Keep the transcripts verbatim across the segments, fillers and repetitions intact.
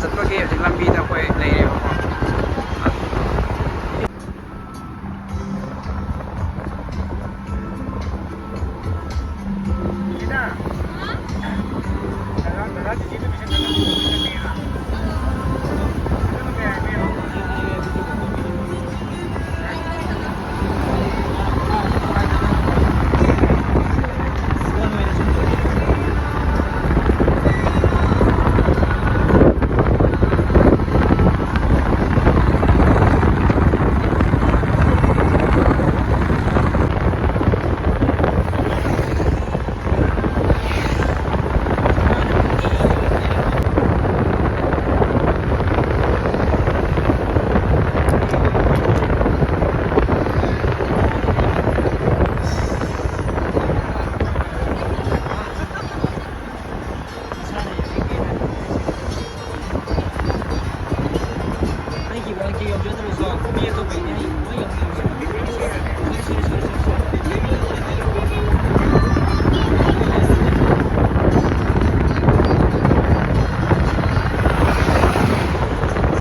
ꯆꯠꯄꯒꯤ ꯍꯧꯖꯤꯛ ꯂꯝꯕꯤꯗ ꯑꯩꯈꯣꯏ ꯂꯩꯔꯦꯕꯀꯣ꯫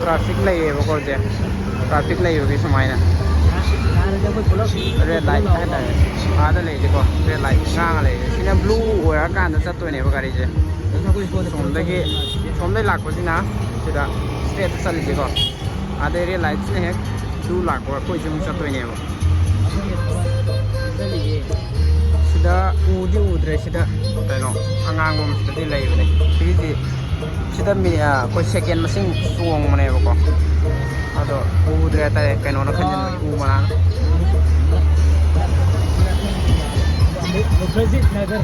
ꯇ꯭ꯔꯥꯐꯤꯛ ꯂꯩꯌꯦꯕꯀꯣ ꯍꯧꯖꯤꯛ꯫ ꯇ꯭ꯔꯥꯐꯤꯛ ꯂꯩꯕꯒꯤ ꯁꯨꯃꯥꯏꯅ ꯔꯦꯗ ꯂꯥꯏꯠ ꯍꯥꯏꯇꯥꯔꯦ꯫ ꯑꯥꯗ ꯂꯩꯔꯤꯁꯦꯀꯣ, ꯔꯦꯗ ꯂꯥꯏꯠ ꯉꯥꯡꯉ ꯂꯩꯔꯦ꯫ ꯁꯤꯅ ꯕ꯭ꯂꯨ ꯑꯣꯏꯔꯀꯥꯟꯗ ꯆꯠꯇꯣꯏꯅꯦꯕ ꯒꯥꯔꯤꯁꯦ꯫ ꯁꯣꯝꯗꯒꯤ, ꯁꯣꯝꯗꯒꯤ ꯂꯥꯛꯄꯁꯤꯅ ꯁꯤꯗ ꯏꯁꯇ꯭ꯔꯦꯠꯇ ꯆꯠꯂꯤꯁꯦꯀꯣ꯫ ꯑꯗꯩ ꯔꯦꯗ ꯂꯥꯏꯠꯁꯤꯅ ꯍꯦꯛ ꯕ꯭ꯂꯨ ꯂꯥꯛꯄ ꯑꯩꯈꯣꯏꯁꯨ ꯑꯃꯨꯛ ꯆꯠꯇꯣꯏꯅꯦꯕ꯫ ꯁꯤꯗ ꯎꯗꯤ ꯎꯗ꯭ꯔꯦ꯫ ꯁꯤꯗ ꯀꯩꯅꯣ ꯑꯉꯥꯡꯕ ꯑꯃ ꯁꯤꯗꯗꯤ ꯂꯩꯕꯅꯦ꯫ ꯁꯤꯒꯤꯗꯤ ꯁꯤꯗ ꯃꯤ, ꯑ, ꯑꯩꯈꯣꯏ ꯁꯦꯀꯦꯟ ꯃꯁꯤꯡ ꯆꯣꯡꯕꯅꯦꯕꯀꯣ꯫ ꯑꯗꯣ ꯎꯗ꯭ꯔꯦ ꯍꯥꯏꯇꯥꯔꯦ, ꯀꯩꯅꯣꯅ ꯈꯟꯖꯤꯟꯕꯒꯤ ꯎ ꯃꯅꯥꯅ꯫ ꯃꯨꯈꯔꯖꯤ ꯅꯒꯔ꯫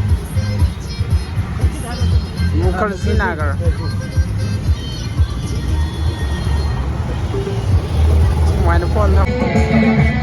ꯃꯨꯈꯔꯖꯤ ꯅꯒꯔ꯫ ꯁꯨꯃꯥꯏꯅ ꯐꯣꯟ ꯊꯝ-